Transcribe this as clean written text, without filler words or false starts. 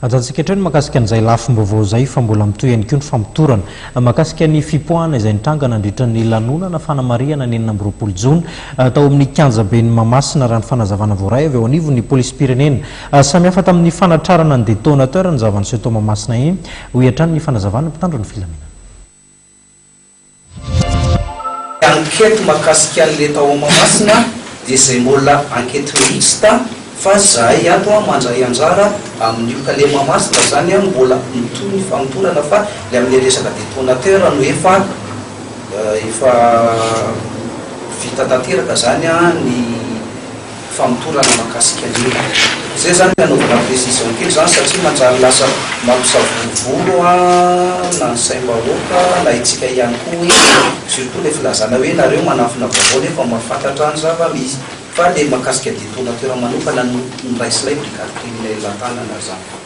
Ajanontsika hatreo ny mahakasika an'izay lafim-baovao izay fa mbola mitohy ihany koa ny famotorana mahakasika ny fipoahana izay nitranga nandritra ny lanonana fanamarihana ny 26 jona tao amin'ny kianjaben'i Mahamasina raha ny fanazavana voaray avy eo anivon'ny polisim-pirenena. Samihafa tamin'ny fanatrarana ny détonateur ny zava-niseho tao Mahamasina iny, hoy hatrany ny fanazavan'ny mpitandro ny filaminana. Enquête mahakasika an'le tao Mahamasina dia izay mbola enquête mixte fa zahay ato mandray anjara amin'io ka le Mahamasina zany mbola mitohy ny famotorana fa le amin'le resaka détonateur no efa efa vita tanteraka zany ny famotorana mahakasika an'io. Zay zany anaovana précision kely zany satria manjary lasa mampisavorovoro na ny saim-bahoaka na itsika ihany koa hoe surtout le filazana hoe nareo manafina vaovao nefa mahafantatra ny zava-misy fa le mahakasika détonateur manokana no niraisinay brigade criminelle an-tanana zany.